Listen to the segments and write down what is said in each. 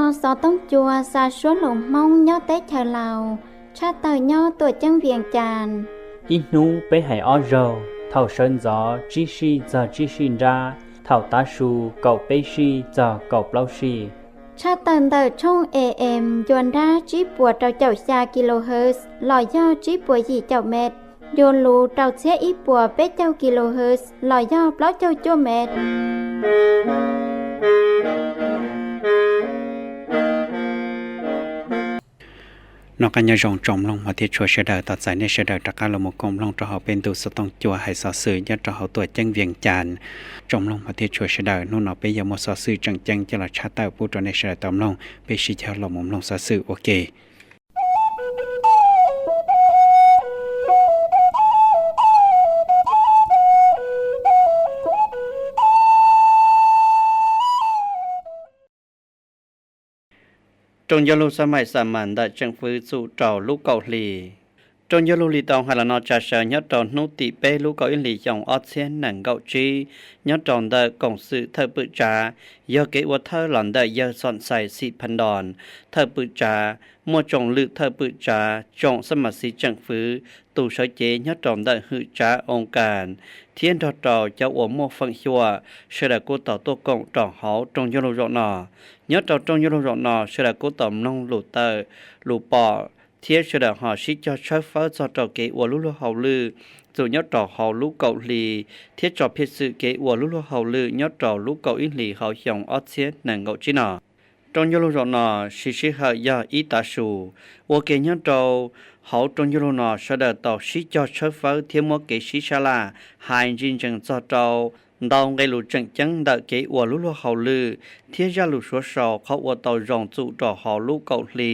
Xov tooj cua xa suab lus Hmoob nyob teb chaws Laus, tshaj tawm nyob tuam ceeb Vias Cas. Ib hnub peb hais ob zaug, thaum sawv ntxov tsib sij txog tsib sij nrab, thaum tav su kaum peb sij txog kaum plaub sij. Tshaj tawm ntawm tshooj A M ncua nrab tsib puas rau caum xya kilohertz los yog tsib puas yim caum met, ncua luv rau txhiab ib puas peb caug kilohertz los yog plaub caug cuaj met. Noj qab nyob zoo tsoom mloog hmov thiab tshua sawv daws, tos txais nej sawv daws rov qab los mus koom mloog rau hauv peb ntu xov tooj cua hais xov xwm nyob rau hauv tuam ceeb Vias Cas. Tsoom mloog hmov thiab tshua sawv daws, hnub no peb yuav muaj xov xwm tseem ceeb coj los tshaj tawm pub rau nej sawv daws tau mloog, peb sib cog los mus mloog xov xwm ua ke. Rooj ncauj lug xab maim xa mas ntawm tseem fwv txum rau lub kaum hli. Rooj ncauj lug li tau hais los no tsa sawv nyob rau hnub tim peb lub kaum ib hlis xyoo ob txhiab nees nkaum tsib, nyob rau ntawm koom xwm thawj pwm tsav, yog kev ua thawj los ntawm yawg Xom Xais Xim Pha Ntos thawj pwm tsav, muaj tsoom lwm thawj pwm tsav, tsoom xab mas xis tseem fwv, tus sawv cev nyob rau ntawm hwm tsav oo kas, thiab nrog rau cov uas muaj feem xyuam, sawv daws kuj tau tuaj koom rau hauv rooj ncauj lug zaum no. Nyob rau rooj ncauj lug zaum no sawv daws kuj tau mloog lus tawm, lus pom, thiab sawv daws ho sib cog tshawb fawb txog rau kev ua lub luag hauj lwm txum nyob rau hauv lub kaum hli, thiab tso phiaj xwm kev ua lub luag hauj lwm nyob rau lub kaum ib hlis hauv xyoo ob txhiab nees nkaum tsib no. Rooj ncauj lug zaum no siv sij hawm yog ib tav su. Ua ke nyob rau hauv rooj ncauj lug no sawv daws tau sib cog tshawb fawb thiab muab kev sib sab laj hais ntsis ntsees txog rau ntau nqe lus tseem ceeb ntawm kev ua lub luag hauj lwm thiab zaj lus suav sau qhov ua tau zoo txum rau hauv lub kaum hli.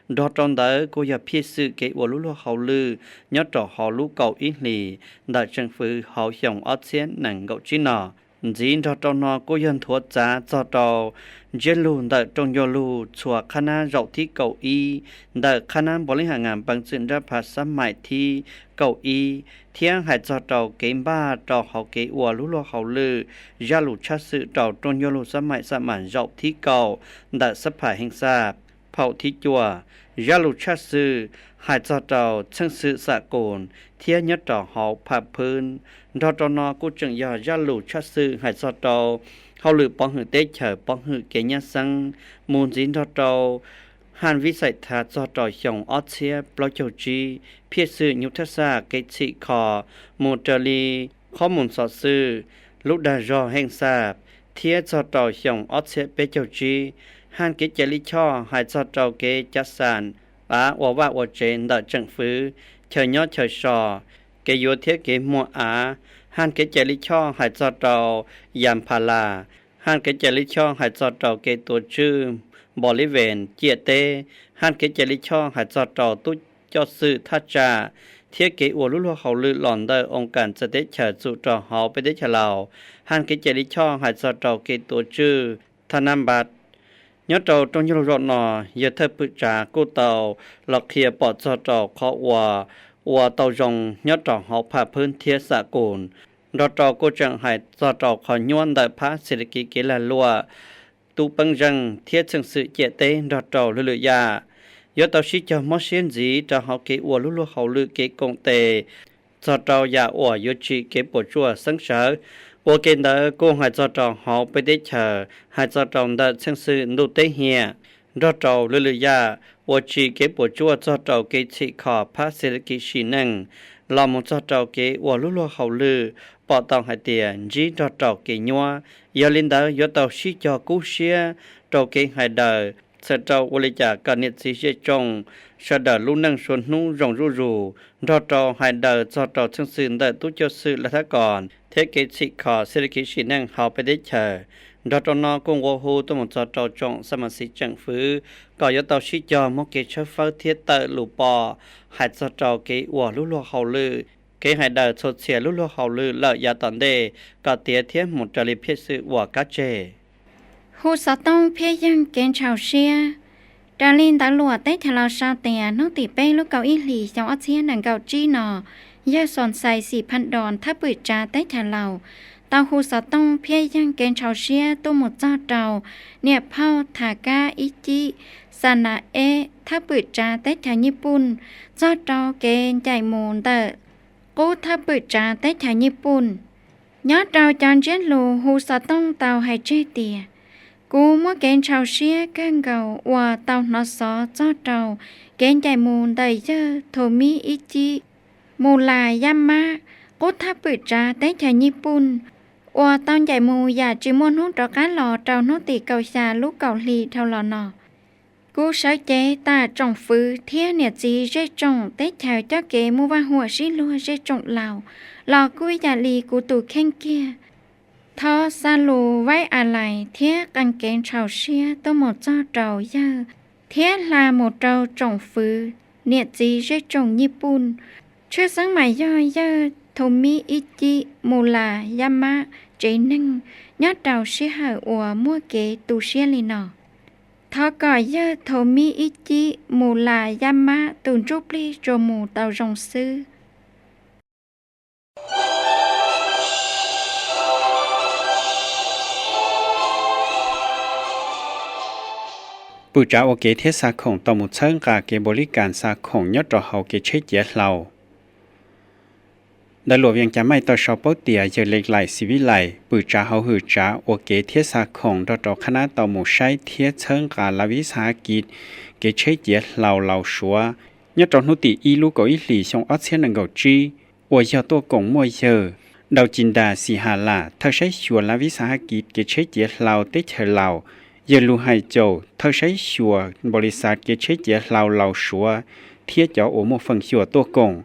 Nrog rau ntawd kuj yog phiaj xwm kev ua lub luag hauj lwm nyob rau hauv lub kaum ib hlis ntawm tseem fwv hauv xyoo ob txhiab nees nkaum tsib no. Ntxiv nrog rau no kuj yog nthuav txav txog rau ntsiab lug ntawm rooj ncauj lug txhua qhab nab zaum thib kaum ib ntawm qhab nab npaus leeb has ngas peev txwm nrab phav xab maim thib kaum ib, thiab hais txog rau kev npaj rau hauv kev ua lub luag hauj lwm zaj lus tshaj xwm rau rooj ncauj lug xab maim xa mas zaum thib kaum ntawm xab pham heej xaj phaum thib cuaj, zaj lus tshaj xwm hais txog rau txheej xwm xam kus thiab nyob rau hauv pham phwb. Nrog rau no kuj tseem yog zaj lus tshaj xwm hais txog rau hauj lwm pov hwm teb chaws pov hwm kev nyab xeeb, mus ntxiv nrog rau haj vib xaim thav txog rau xyoo ob txhiab plaub caug tsib, phiaj xwm nyuj thaj xaj kev txhim kho, mus raws li qhov mus xov xwm lub dag zog heej xaj, thiab txog rau xyoo ob txhiab peb caug tsib, haj kev cai lij choj hais txog rau kev cav xam av ua vaj ua tsev ntawm tseem fwv, chaw nyob chaw so, kev yuav thiab kev muag av, haj kev cai lij choj hais txog rau Yas Phas Las, haj kev cai lij choj hais txog rau kev tuav tswj Npos Lis Ves ciam teb, haj kev cai lij choj hais txog rau tub coj xwm thaj tsam, thiab kev ua lub luag hauj lwm los ntawm oo kas txawv teb chaws txum rau hauv peb teb chaws Laus, haj kev cai lij choj hais txog rau kev tuav tswj Thaj Nab Npab. Nyob rau rooj ncauj lug zaum no, yawg thawj pwm tsav kuj tau los qhia pom txog rau qhov uas ua tau zoo nyob rau hauv pham phwb thiab xam kus, nrog rau kuj tseem hais txog rau qhov nyuaj ntawm phab xes las kis kev lag luam, tub peeb zeej thiab txheej xwm ciam teb nrog rau lwm lwm yam. Yuav tau sib cog mob siab ntxiv rau hauv kev ua lub luag hauj lwm kev koom tes txog rau yam uas yuav tsim kev puas tsuaj xeeb sawv. Ua ke ntawd kuj hais txog rau hauv peb teb chaws, hais txog rau ntawm txheej xwm ntuj teb hiam, nrog rau lwm lwm yam uas tsim kev puas tsuaj txog rau kev txhim kho phab xes las kis sim neej, los mus txog rau kev ua lub luag hauj lwm, pom tau hais tias ntsib nrog rau kev nyuaj. Yog li ntawd yuav tau sib cog kub siab rau kev hais daws, txhawm rau ua li cas kom niam txiv zej tsoom sawv daws lub neej suav hnub zoo zuj zus, nrog rau hais daws txog rau txheej xwm ntawm tub coj xwm lav thab kos thiab kev txhim kho xes las kis sim neej hauv peb teb chaws. Nrog rau no kuj nqua hu tuaj mus txog rau tsoom xab mas xis tseem fwv kom yuav tau sib cog muab kev tshawb fawb thiab tawm lus pom hais txog rau kev ua lub luag hauj lwm, kev hais daws txhua txhia lub luag hauj lwm lawm yav tom ntej kom tiav thiab mus raws li phiaj xwm uas kab tseg. Hu xov tooj phiaj yeeg kev ntshaus siab. Raws li ntawv luam teb chaws Laus sau tias hnub tim peb lub kaum ib hlis xyoo ob txhiab nees nkaum tsib no, Yawg Xom Xais Xim Phaj Dos thawj pwm tsav teb chaws Laus tau hu xov tooj phiaj yeeg kev ntshaus siab tuaj mus txog rau niam phauj Thas Kab Ib Cib, Xa Na Eb thawj pwm tsav teb chaws Nyij Pooj, txog rau kev ncaim mus ntawm qub thawj pwm tsav teb chaws Nyij Pooj. Nyob rau cov ntsiab lus hu xov tooj tau hais tseg tias, kuv muaj kev ntshaus siab kawg nkaus uas tau hnov xov txog rau kev ncaim mus ntawm yawg Thus Mib Ib Cib, Mus Las Yab Mab, qub thawj pwm tsav teb chaws Nyij Pooj, uas tau ncaim mus yam tsis muaj hnub rov qab los rau hnub tim kaum xya lub kaum hli dhau los no. Kuv sawv cev tam tsoom fwv thiab niam txiv zej tsoom teb chaws coj kev muaj vaj huam sib luag zej tsoom Laus los kuj ib yam li kuv tus kheej kiag. Thov xa lus vaib a lais thiab qee kev ntshaus siab tuaj mus txog rau yawg thiab hla mus rau tsoom fwv niam txiv zej tsoom Nyij Pooj, tshwj xeeb mas yog yawg Thus Mib Ib Cib, Mus Las Yab Mab tsev neeg nyob rau sij hawm uas muaj kev tu siab li no. Thov kom yawg Thus Mib Ib Cib, Mus Las Yab Mab tus ntsuj plig tsuas mus tau zoo xwb. Pwm tsav ua kev thiab xa khoom tau mus txhawb nqa kev npaum li cas xa khoom nyob rau hauv kev tsheb ciav hlau. Ntawv luam Vias Cas Maij tau sau paub tias yawg Leej Laim Xis Vib Laim pwm tsav hauv hwm tsav ua kev thiab xa khoom nrog rau qhab nab tau mus saib thiab txhawb nqa Lav Vis Xas Has Kis kev tsheb ciav hlau Laus Suav nyob rau hnub tim ib lub kaum ib hlis xyoo ob txhiab nees nkaum tsib, uas yog tuaj koom muaj yawg Dau Ci Ntas Xis Has Las thawj saib xyuas Lav Vis Xas Has Kis kev tsheb ciav hlau teb chaws Laus, yawg Lug Hais Caum thawj saib xyuas npaum li xav kev tsheb ciav hlau Laus Suav thiab cov uas muaj feem xyuam tuaj koom.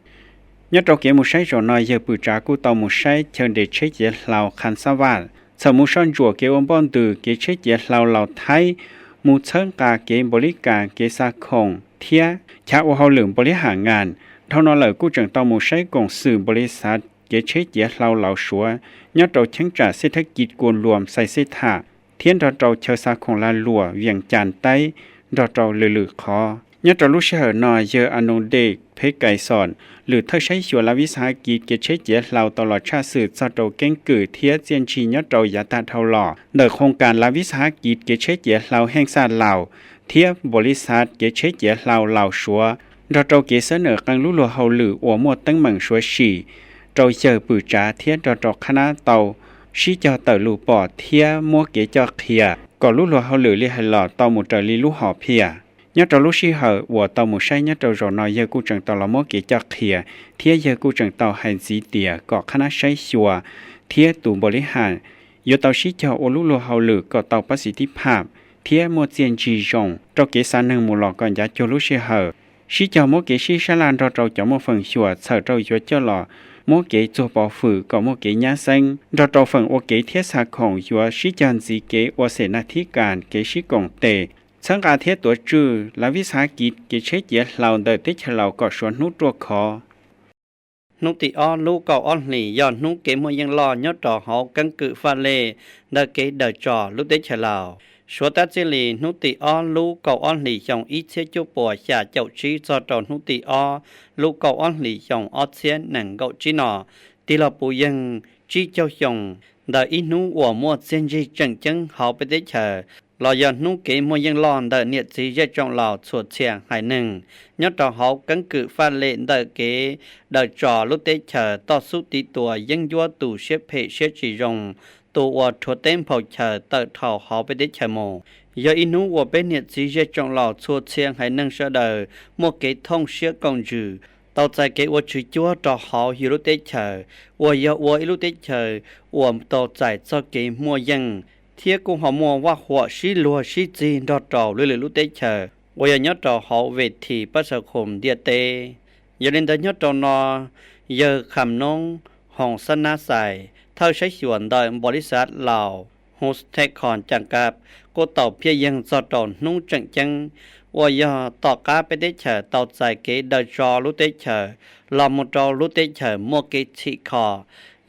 Nyob rau kev mus saib zaum no yawg pwm tsav kuj tau mus saib chaw nres tsheb ciav hlau Khas Xab Vaj, txhawm mus soj ntsuam kev ua npoj ntws kev tsheb ciav hlau Laus Thaib, mus txhawb nqa kev npaum li cas kev xa khoom thiab chav ua hauj lwm npaum li has ngas. Dhau no lawm kuj tseem tau mus saib koom xwm npaum li xav kev tsheb ciav hlau Laus Suav nyob rau cheeb tsam xej thab kis Kuas Luas Xais Xej Tham thiab nrog rau chaw xa khoom lag luam Vias Cas Taib nrog rau lwm lwm qhov. Nyob rau lub sij hawm no yawg Anus Dej Pheb Kais Xos lwm thawj saib xyuas Lav Vis Xas Has Kis kev tsheb ciav hlau tau los tshaj xwm txog rau keeb kwm thiab txiaj ntsig nyob rau yav tag dhau los ntawm khoos kas Lav Vis Xas Has Kis kev tsheb ciav hlau Heej Xaj Laus thiab npaum li xav kev tsheb ciav hlau Laus Suav nrog rau kev xab nawm qee lub luag hauj lwm uas muaj teeb meem suav sim rau yawg pwm tsav thiab nrog rau qhab nab tau sib cog tawm lus pom thiab muab kev coj qhia kom lub luag hauj lwm li hais los tau mus raws li lub hom phiaj. Nyob rau lub sij hawm uas tau mus saib nyob rau zaum no yawg kuj tseem tau los muab kev coj qhia thiab yawg kuj tseem tau hais ntxiv tias kom qhab nab saib xyuas thiab tus npaum li has yuav tau sib cog ua lub luag hauj lwm kom tau pab xis tib pham thiab muaj txiaj ntsig zoo rau kev xa neeg mus los kom ncav cuag lub sij hawm. Sib cog muab kev sib sab laj nrog rau cov muaj feem xyuam txhawm rau yuav coj los muab kev txuag pov fwm kom muaj kev nyab xeeb nrog rau feem ua kev thiab xa khoom yuav sib cog ntxiv kev ua xem nag thib kas kev sib koom tes txhawb nqa thiab tuav tswj Lav Vis Xas Has Kis kev tsheb ciav hlau ntawm teb chaws Laus kom suav hnub ruaj khov. Hnub tim ob lub kaum ob hlis yog hnub kev muaj yeej loj nyob rau hauv keeb kwm faj lej ntawm kev daws tso lub teb chaws Laus. Suav tab txij li hnub tim ob lub kaum ob hlis xyoo ib txhiab cuaj puas xya caum tsib txog rau hnub tim ob lub kaum ob hlis xyoo ob txhiab nees nkaum tsib no, tig los puv yeeg tsib caug xyoo ntawm ib hnub uas muaj txiaj ntsig tseem ceeb hauv peb teb chaws los yog hnub kev muaj yeej loj ntawm niam txiv zej tsoom laus txhua txhia haiv neeg nyob rau hauv keeb kwm faj lej ntawm kev daws tso lub teb chaws toj xub tiv tua yeeb ncuab tus siab phem siab tsis zoo, tus uas rhuav teb nphau chaw tawm dhau hauv peb teb chaws mus. Yog ib hnub uas peb niam txiv zej tsoom laus txhua txhia haiv neeg sawv daws muaj kev thooj siab koom ntsws, tau txais kev ua tswv cuab rau hauv yus lub teb chaws, uas yog ua ib lub teb chaws uas tau txais txoj kev muaj yeej, thiab kuj ho muaj vaj huam sib luag sib txig nrog rau lwm lwm lub teb chaws uas yog nyob rau hauv ves thim pab xav khum ntiaj teb. Yog li ntawd nyob rau no, yawg Kham Noob Hoos Xab Nab Xais thawj saib xyuas ntawm npaum li xav Laus Hus Thej Khos Cas Kab kuj tau phiaj yeeg txog rau hnub tseem ceeb uas yog tom qab peb teb chaws tau txais kev daws tso lub teb chaws los mus rau lub teb chaws muaj kev txhim kho.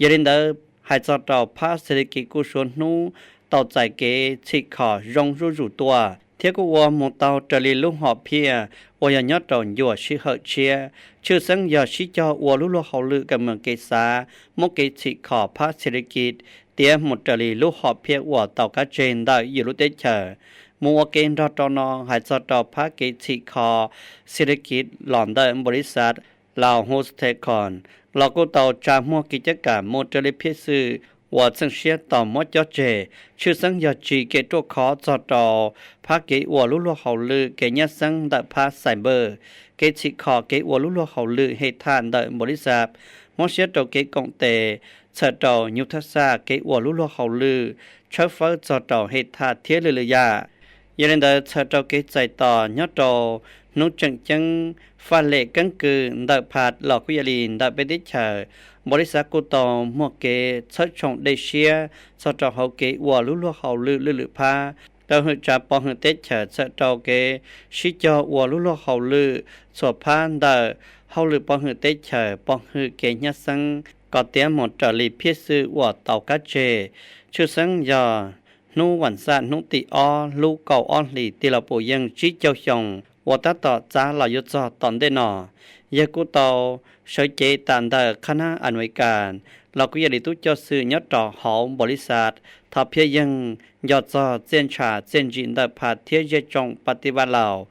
Yog li ntawd, hais txog rau phab xes li kev kuj suav hnub tau txais kev txhim kho zoo zuj zus tuaj, thiab kuj ua mus tau raws li lub hom phiaj uas yog nyob rau ncua sij hawm tshiab, tshwj xeeb yog sib cog ua lub luag hauj lwm kawm meem kev xav, muab kev txhim kho phab xi li kis tiav mus raws li lub hom phiaj uas tau qab tseg ntawm yus lub teb chaws. Mus ua ke nrog rau no, hais txog rau phab kev txhim kho xi li kis los ntawm npaus li xav Laos Hus Thekon los kuj tau tsa muag kev cab kam mus raws li phiaj xwm uas txheej siab tau muab cob tseg, tshwj xeeb yog tsim kev ruaj khov txog rau phab kev ua lub luag hauj lwm kev nyab xeeb ntawm phab xais npawj, kev txhim kho kev ua lub luag hauj lwm hej thaj ntawm npaus li xav, mob siab rau kev koom tes, txhawm rau nyuj thaj xaj kev ua lub luag hauj lwm, tshawb fawb txog rau hej thaj thiab lwm lwm yam. Yog li ntawd, txhawm rau kev txais tos nyob rau hnub tseem ceeb, faj lem keeb kwm ntawm phab los kuj yog li ntawm peb teb chaws, npaus li xav kuj tau muag kev txhawb tshoom dej siab txog rau hauv kev ua lub luag hauj lwm lwm lwm phab rau hwm tsav pov hwm teb chaws, txhawm rau kev sib cog ua lub luag hauj lwm txhua phab ntawm hauj lwm pov hwm teb chaws, pov hwm kev nyab xeeb kom tiav mus raws li phiaj xwm uas tau qab tseg, tshwj xeeb yog hnub vas xaj hnub tim ob lub kaum ob hlis tig los puv yeej tsib caug xyoo uas tab tom txav los yuav txog tom ntej no. Yawg kuj tau sawv cev tas ntawm qhab nab Amelikas los kuj yog li tub coj xwm nyob rau hauv npaus li xav thov phiaj yeej nco txog txiaj ntsha txiaj ntsim ntawm phab thiab zej tsoom pas tiv vaj Laus,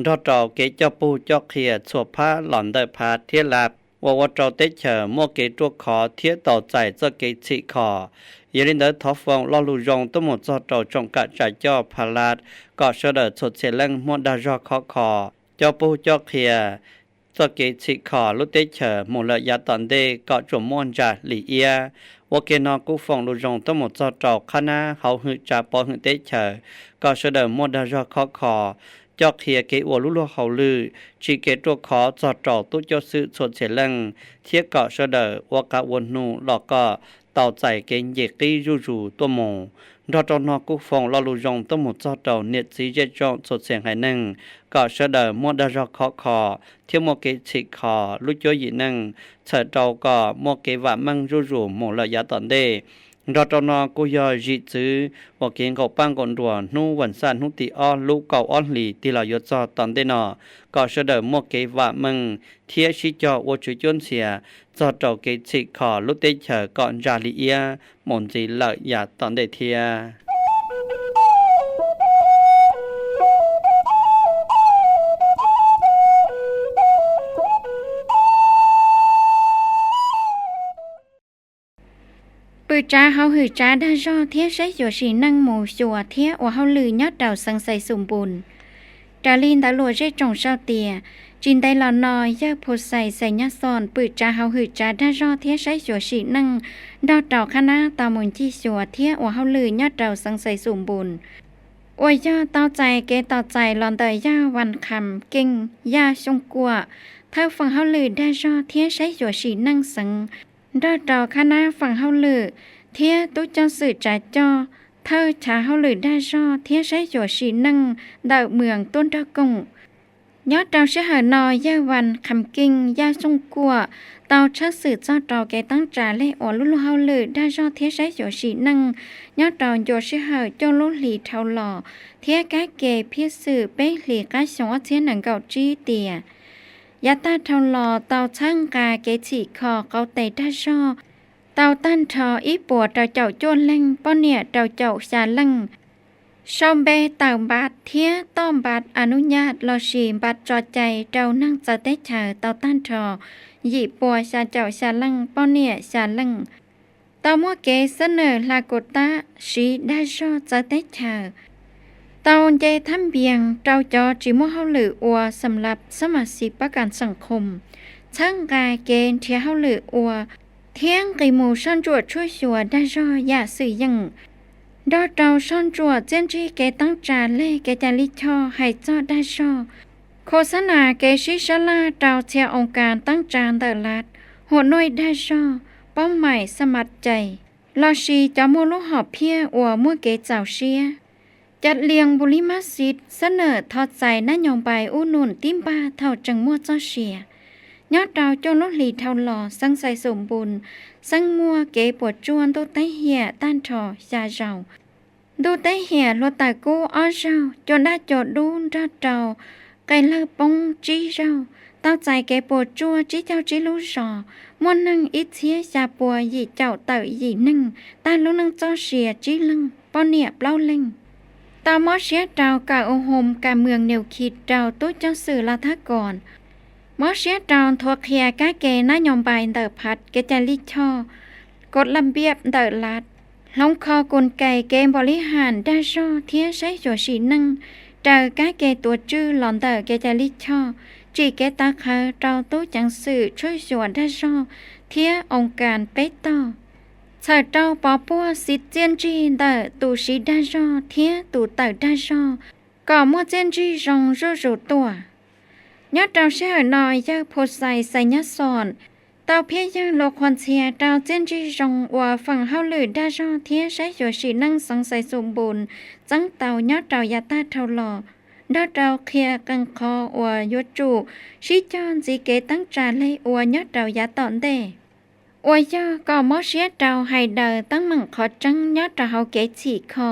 nrog rau kev coj pug coj qhia txhua phab los ntawm phab thiab lab uas ua rau teb chaws muaj kev ruaj khov thiab tau txais txoj kev txhim kho. Yog li ntawd, thov foom lo lus zoo tuaj mus txog rau tsoom kam tsa coj phab lab kom sawv daws txhua txhia leej muaj dag zog khov kho, coj pug coj qhia txoj kev txhim kho lub teb chaws mus lawm yav tom ntej kom tsuas muaj ntsa li iab. Ua ke no kuj foom lus zoo tuaj mus txog rau qhab nab hauv hwm tsav pov hwm teb chaws kom sawv daws muaj dag zog khov kho, coj qhia kev ua lub luag hauj lwm, tsim kev ruaj khov txog rau tub coj xwm txhua txhia leej, thiab kom sawv daws ua qav ua num los kom tau txais kev nce qib zuj zus tuaj mus. Nrog rau no kuj foom lo lus zoo tuaj mus txog rau niam txiv zej tsoom txhua txhia haiv neeg kom sawv daws muaj dag zog khov kho thiab muaj kev txhim kho lub cuab yim neej, txhawm rau kom muaj kev vam meej zuj zus mus lawm yav tom ntej. Nrog rau no kuj yog zim txwv uas kev nqaum paj nqaum nruas hnub vas xaj hnub tim ob lub kaum ob hlis tig los yuav txog tom ntej no, kom sawv daws muaj kev vam meej thiab sib cog ua tswv cuab ntxhias txog rau kev txhim kho lub teb chaws kom ntsa li iab mus ntxiv lawm yav tom ntej thiab. Pwm tsav hauv hwm tsav dag zog thiab saib xyuas sim neej mus xyuas thiab ua hauj lwm nyob rau xeev Xais Xum Npus. Raws li ntawv luam zej tsoom sau tias, tsis ntev los no yawg Phu Xais Xais Nyab Xoos pwm tsav hauv hwm tsav dag zog thiab saib xyuas sim neej nrog rau qhab nab tau mus ncig xyuas thiab ua hauj lwm nyob rau xeev Xais Xum Npus, uas yog tau txais kev tos txais los ntawm yawg Vas Kham Keej Yaj Xyooj Kuam, thawj feem hauj lwm dag zog thiab saib xyuas sim neej xeev, nrog rau qhab nab feem hauj lwm thiab tub coj xwm tsav coj, thawj chav hauj lwm dag zog thiab saib xyuas sim neej ntawm mws tuaj nrog koom. Nyob rau sij hawm no, yawg Vas Kham Keej Yaj Xyooj Kuam tau tshawb xwm txog rau kev teeb tsa lej uas lub luag hauj lwm dag zog thiab saib xyuas sim neej nyob rau ncua sij hawm cuaj lub hlis dhau los thiab kab ke phiaj xwm peb hlis qab xyoo ob txhiab nees nkaum tsib tias, yav tag dhau los tau txhawb nqa kev txhim kho qauv tes dag zog tau tag nrho ib puas rau caum cuaj leej, poj niam rau caum xya leej, sau npe tawm npav thiab toj npav a nub nyaj lossis npav tso cai rau neeg txawv teb chaws tau tag nrho yim puas xya caum xya leej, poj niam xya leej. Tau muaj kev xab nawm hla kuv tab siv dag zog txawv teb chaws, tau nce thab npias rau cov tsis muaj hauj lwm ua xam lab xab mas xis pab kas xeem khoom, txhawb nqa kev nrhiav hauj lwm ua, thiab nqis mus soj ntsuam tshuaj xyuas dag zog yam xwm yeej, nrog rau soj ntsuam txiaj ntsig kev teeb tsa lej kev cai lij choj hais txog dag zog, khos xab nas kev sib sab laj rau txhia oo kas teeb tsa ntawm lab, hua nuj dag zog, paub maim xa mas cai, lossis cov muaj lub hom phiaj uas muaj kev txaus siab. Cav Lias Npus Lis Mab Xis xab nawm thov txais nab nyoos npais ub num tib npag thaum tseem muaj txoj sia. Nyob rau cuaj lub hlis dhau los, xeev Xais Xum Npus xeeb muaj kev puas tsuaj ntuj teb hiam tag nrho xya zaus. Ntuj teb hiam hluav taws kub ob zaug, cua daj cua dub nrog rau qe lawg poob tsib zaug, tau txais kev puas tsuaj tsib caug tsib lub zos, muaj neeg ib txhiab xya pua yim caum tawm yim neeg, tag lub neej txoj sia tsib leeg, poj niam plaub leeg. Tau mob siab rau kawm u hom kas mwm niu khi rau tub ceev xwm Lav Thab Koom, mob siab rau nthuav qhia kab ke nab nyo npai ntawm phav kev cai lij choj, kod laj npiaj ntawm Lav, hloov kho kus kais kev npaum li ham dag zog thiab saib xyuas sim neej raws kab ke tuav tswj los ntawm kev cai lij choj, tsim kev tawv qhawv rau tub ceev xwm tshuaj xyuas dag zog thiab oo kas peb tog, txhawm rau pov puag xiv txiaj ntsig ntawm tus siv dag zog thiab tus tawm dag zog kom muaj txiaj ntsig zoo zuj zus tuaj. Nyob rau sij hawm no, yawg Phu Xais Xais Nyab Xoom tau phiaj yawg lus qhuas ntxhias rau txiaj ntsig zoo uas feem hauj lwm dag zog thiab saib xyuas sim neej Xeev Xais Xus Npus txeeb tau nyob rau yav tag dhau los, nrog rau qhia qee qhov uas yuav tsum sib cog ntxiv kev teeb tsa leg ua nyob rau yav tom ntej. Uas yog kom mob siab rau hais daws teeb meem qhov tseeb nyob rau hauv kev txhim kho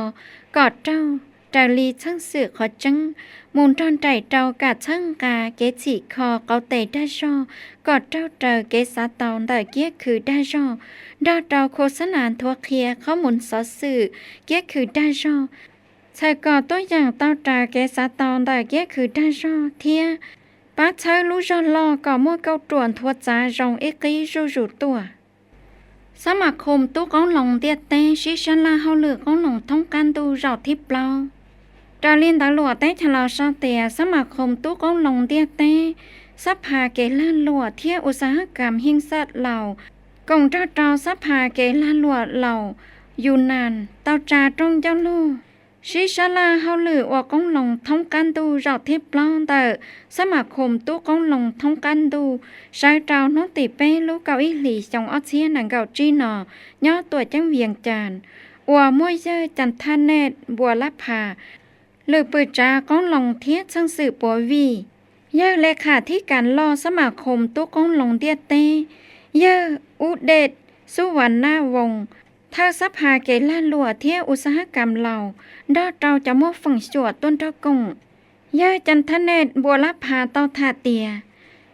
kom raug raws li txheej xwm qhov tseeb, mus nrog nraim rau kam txhawb nqa kev txhim kho qauv tes dag zog kom raug raws kev xav tau ntawm kiab khw dag zog, nrog rau khu xab nas nthuav qhia qhob mus xov xwm kiab khw dag zog, txhawm kom tuaj yeem tau raws kev xav tau ntawm kiab khw dag zog thiab pab txhawb lub zog loj kom muaj kauj ruam nthuav txav zoo ib qib zuj zus tuaj. Xab mas khum tub qoob loo ntiaj teb sib sab laj hauj lwm qoob loo thoob qab ntuj zaum thib plaub. Raws li ntawv luam teb chaws Laus sau tias xab mas khum tub qoob loo ntiaj teb, xab pha kev lag luam thiab u xas hab kam hiej xaj Laus koom nrog rau xab pha kev lag luam Laus, Yus Nas tau tsa rooj ncauj lug sib sab laj hauj lwm ua qoob loo thoob qab ntuj zaum thib plaub ntawm xab mas khum tub qoob loo thoob qab ntuj sawv rau hnub tim peb lub kaum ib hlis xyoo ob txhiab nees nkaum tsib no nyob tuam ceeb Vias Cas, uas muaj yawg Cas Thaj Naj Npua Lab Pha, lwm pwm tsav qoob loo thiab txheej xwm puav vij, yawg le kham thib kas loj xab mas khum tub qoob loo ntiaj teb, yawg Ub Dej Xub Vas Naj Voos, thawj xab pha kev lag luam thiab u xas hab kam Laus, nrog rau cov muaj feem xyuam tuaj nrog koom. Yawg Cas Thaj Naj Npua Lab Pha tau tham tias,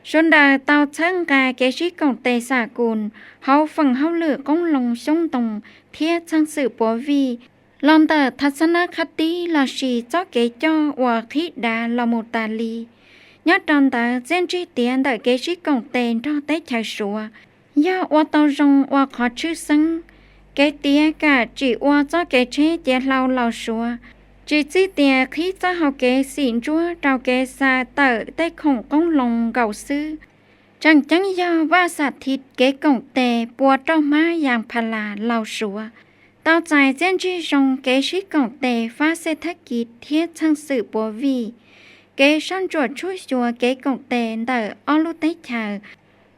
sawv daws tau txhawb nqa kev sib koom tes xam kus hauv feem hauj lwm qoob loo xyoob ntoo thiab txheej xwm puav vij los ntawm thav xab nab qhab tib lossis txoj kev coj uas qhib dav los mus tas li. Nyob rau ntawd txiaj ntsig tiav ntawm kev sib koom tes nrog teb chaws Suav yog ua tau zoo ua qhov tshwj xeeb, kev tiav kam tsim ua txoj kev tsheb ciav hlau Laus Suav, tsis txij tias qhib txoj hau kev xim ntsuab rau kev xa tawm tej khoom qoob loo nkaus xwb. Tseem ceeb yog vaj xam thiv kev koom tes pua roj hmab Yas Pha Las Laus Suav, tau txais txiaj ntsig zoo kev sib koom tes fab xej thab kiv thiab txheej xwm puav vij, kev soj ntsuam tshuaj xyuas kev koom tes ntawm ob lub teb chaws,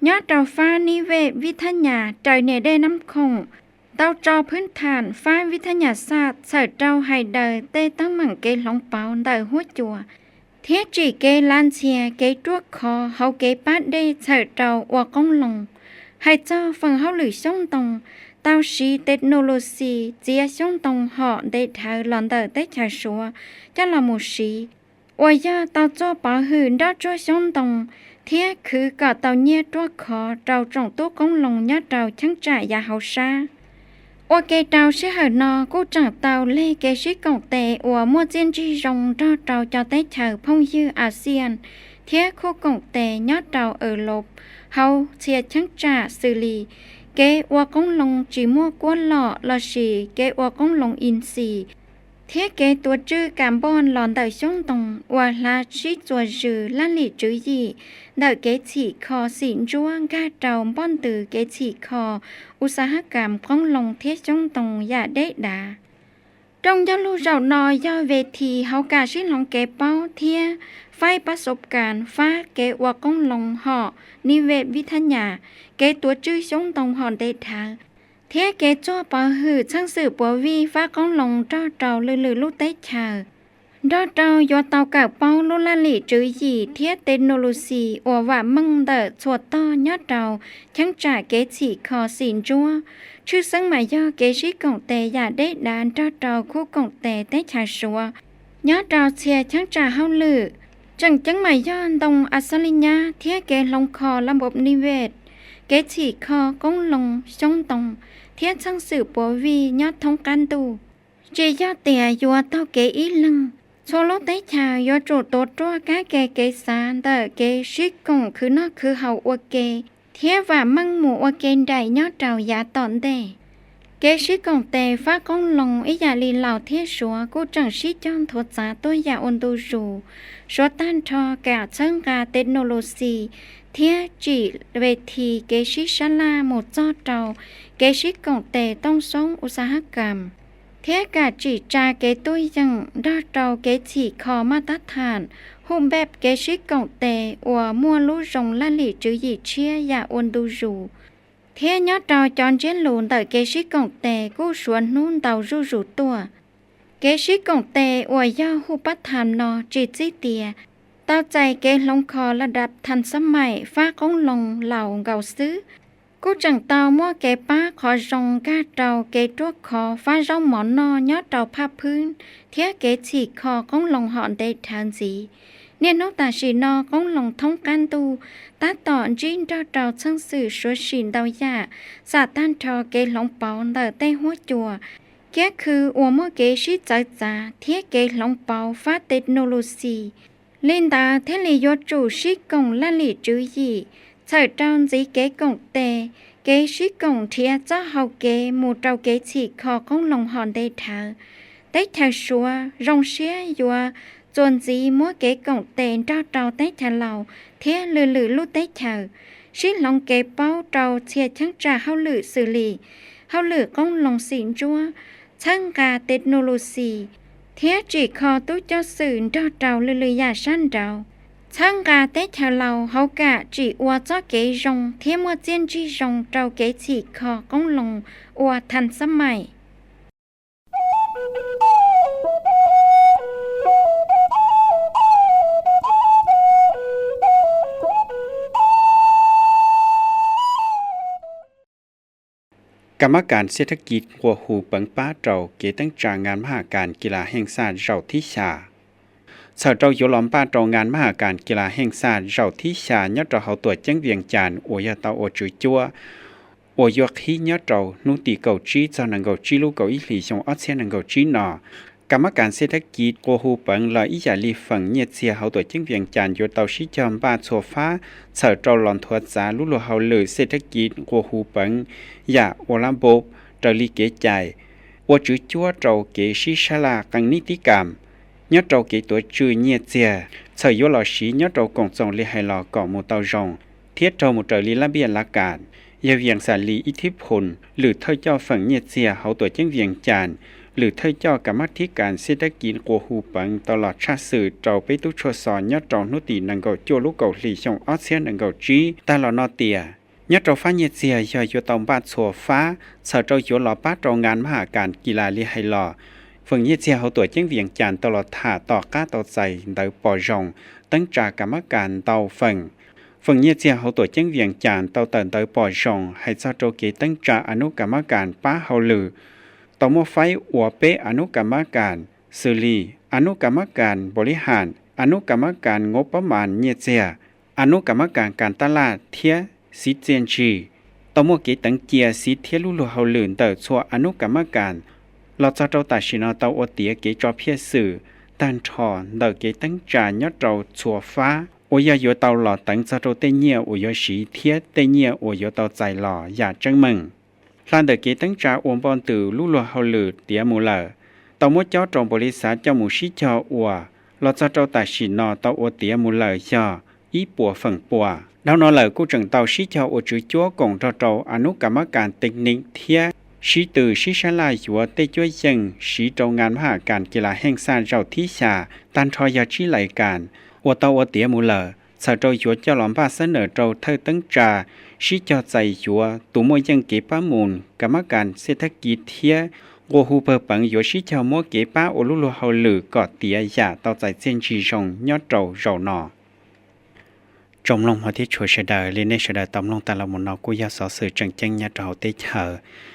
nyob rau fab nib vej vij thab nyas raws niam dej nab khoom, tau tso phwb tham fab vij thab nyas xaj txhawm rau hais daws tej teeb meem kev hloov pauv ntawm huab cua, thiab tsim kev lav ntxhias kev ruaj khov hauv kev pab dej txhawm rau ua qoob loo. Hais txog feem hauj lwm xyoob ntoo, tau siv technology txiav xyoob ntoo hom ntev dhawv los ntawm teb chaws Suav coj los mus siv, uas yog tau txuaj pov hwm nroj tsuag xyoob ntoo thiab khwv kom tau nyiaj ruaj khov rau tsoom tub qoob loo nyob rau cheeb tsam yav hauv sab. Ua ke rau sij hawm no kuj tseem tau leg kev sib koom tes uas muaj txiaj ntsig zoo nrog rau cov teb chaws phooj ywg ASEAN thiab khuj koom tes nyob rau Europe hauv txhia cheeb tsam xws li kev ua qoob loo tsis muaj kuab lom lossis kev ua qoob loo in xi, thiab kev tuav tswj carbon los ntawm xyoob ntoo uas hla sib txuas zws laj lim tswv yim ntawm kev txhim kho xim ntsuab nkag rau npoj ntws kev txhim kho u xas hab kam qoob loo thiab xyoob ntoo yam deb dav. Rooj ncauj lug zaum no yog ve thi hauv kam sib hloov kev paub thiab faib pab xov kas fab kev ua qoob loo hom nib vej vij thab nyas, kev tuav tswj xyoob ntoo hom ntev dhawv, thiab kev txuaj pov hwm txheej xwm puav vij fab qoob loo nrog rau lwm lwm lub teb chaws. nrog rau yuav tau kawm paub lub laj lim tswv yim thiab technology uas vam meej ntawm txhua tog nyob rau cheeb tsam kev txhim kho xim ntsuab, tshwj xeeb mas yog kev sib koom tes yam deb dav nrog rau khub koom tes teb chaws Suav nyob rau txhia cheeb tsam hauj lwm. Tseem ceeb mas yog ntoo a xob li nyab thiab kev hloov kho la npom ni ves, kev txhim kho qoob loo xyoob ntoo thiab txheej xwm puav vij nyob thoob qab ntuj. Tsis yog tias yuav taug kev ib leeg, txhua lub teb chaws yuav tsum tuav ruaj kab ke kev xav ntawm kev sib koom khwv noj khwv haus ua ke thiab vam meej mus ua ke nraim nyob rau yav tom ntej. Kev sib koom tes fab qoob loo ib yam li Laus thiab Suav kuj tseem sib cog nthuav txav tuaj yam ua ntu zus. Suav tag nrho kam txhawb nqa technology thiab tsim ve thi kev sib sab laj mus txog rau kev sib koom tes tooj xoob usahakam, thiab kam tsim tsa kev tuaj yeem nrog rau kev txhim kho maj tab tham, hu npej kev sib koom tes uas muaj lub zoo laj lim tswv yim tshiab yam ua ntu zus, thiab nyob rau cov ntsiab lus ntawm kev sib koom tes kuj suav hnub ntau zuj zus tuaj. Kev sib koom tes uas yog hu pab tham no tsis txib tias tau txais kev hloov kho la dab tham xab maim fab qoob loo Laus nkaus xwb, kuj tseem tau muaj kev pab qhov zoo nkag rau kev ruaj khov fab zaub mov noj nyob rau phaj phwb thiab kev txhim kho qoob loo hom ntev dhawv ntxiv. Niaj hnub tam sim no qoob loo thoob qab ntuj tab tom ntsib nrog rau txheej xwm suav sim ntau yam, xam tag nrho kev hloov pauv ntawm tej huab cua, kiab khw uas muaj kev sib txawv txav thiab kev hloov pauv fab technology. Li ntawd thiaj li yuav tsum sib koom laj lim tswv yim, txhawm rau ntxiv kev koom tes, kev sib koom nrhiav txoj hau kev mus rau kev txhim kho qoob loo hom ntev dhawv. Teb chaws Suav zoo siab yuav txuas ntxiv muab kev koom tes nrog rau teb chaws Laus thiab lwm lwm lub teb chaws, sib hloov kev paub rau txhia cheeb tsam hauj lwm xws li hauj lwm qoob loo xim ntsuab, txhawb nqa technology, thiab tsim kho tub coj xwm nrog rau lwm lwm yam sab nraud, txhawb nqa teb chaws Laus hauv kam tsim ua txoj kev zoo thiab muaj txiaj ntsig zoo rau kev txhim kho qoob loo ua tham xab maim. Kam mab kas xej thab kis nqua hu peev pab rau kev teeb tsa ngas mab has kas kis las heej xaj zaum thib xya. Txhawm rau yuav los npaj rau ngas mab has kas kis las heej xaj zaum thib xya nyob rau hauv tuam ceeb Vias Cas uas yog tau ua tswv cuab uas yuav qhib nyob rau hnub tim kaum tsib txog nees nkaum tsib lub kaum ib hlis xyoo ob txhiab nees nkaum tsib no, kam mab kas xej thab kis nqua hu peev los ib yam li feem nyiaj txiag hauv tuam ceeb Vias Cas yuav tau sib cog npaj txhua fab txhawm rau los nthuav txav lub luag hauj lwm xej thab kis nqua hu peev yam ua lab npauv raws li kev cai, ua tswv cuab rau kev sib sab laj qee nib tib kam nyob rau kev tuav tswj nyiaj txiag txhawm yuav los siv nyob rau koom txoos li hais los kom mus tau zoo thiab raug mus raws li lab npiaj lav kas. Yawg Vias Xas Lis ib thib phun lwm thawj coj feem nyiaj txiag hauv tuam ceeb Vias Cas, lwm thawj coj kam mab thib kas xej thab kis nqua hu peev tau los tshaj xwm rau peb tub tshuaj xo nyob rau hnub tim nees nkaum cuaj lub kaum hlis xyoo ob txhiab nees nkaum tsib tag los no tias, nyob rau fab nyiaj txiag yog yuav tau npaj txhua fab txhawm rau yuav los pab rau ngas mab has kas kis las li hais los, feem nyiaj txiag hauv tuam ceeb Vias Cas tau los tham tom qab tau txais ntawv pom zoo teeb tsa kam mab kas ntau feem. Feem nyiaj txiag hauv tuam ceeb Vias Cas tau tawm ntawv pom zoo hais txog rau kev teeb tsa a nub kam mab kas pab hauj lwm, tau muab faib ua peb a nub kam mab kas xws li a nub kam mab kas npaum li has, a nub kam mab kas ngov pab mas nyiaj txiag, a nub kam mab kas kas tab laj thiab xiv txiaj ntsig, tau muaj kev teev cia xiv thiab lub luag hauj lwm ntawm txhua a nub kam mab kas. Los txog rau tam sim no tau ua tiav kev tso phiaj xwm tag nrho ntawm kev teeb tsa nyob rau txhua fab uas yog yuav tau los teev txog rau tej nyiaj uas yuav siv thiab tej nyiaj uas yuav tau txais los yam tseeb meej. Hla ntawm kev teeb tsa ua npoj ntws lub luag hauj lwm tiav mus lawm, tau muab cob rau npaum li xav coj mus sib cog ua, los txog rau tam sim no tau ua tiav mus lawm yog ib puas feem pua. Dhau no lawm kuj tseem tau sib cog ua tswv cuab koom nrog rau a nub kam mab kas teej nim thiab sib tw sib sab laj yuav tej cuab yeej siv rau ngas mab has kas kis las heej xaj zaum thib xya tag nrho yog tsib lais kas uas tau ua tiav mus lawm, txhawm rau yuav coj los npaj xab nawm rau thawj teeb tsa sib cog txais yuav tus muaj yeej kev pab mus kam mab kas xej thab kis thiab nqua hu pawg peev yuav sib caug muab kev pab ua lub luag hauj lwm kom tiav yam tau txais txiaj ntsig zoo nyob rau zaum no. Tsoom mloog hmov thiab tshua sawv daws, li nej sawv daws tau mloog tas los mus no kuj yog xov xwm tseem ceeb nyob rau hauv teb chaws.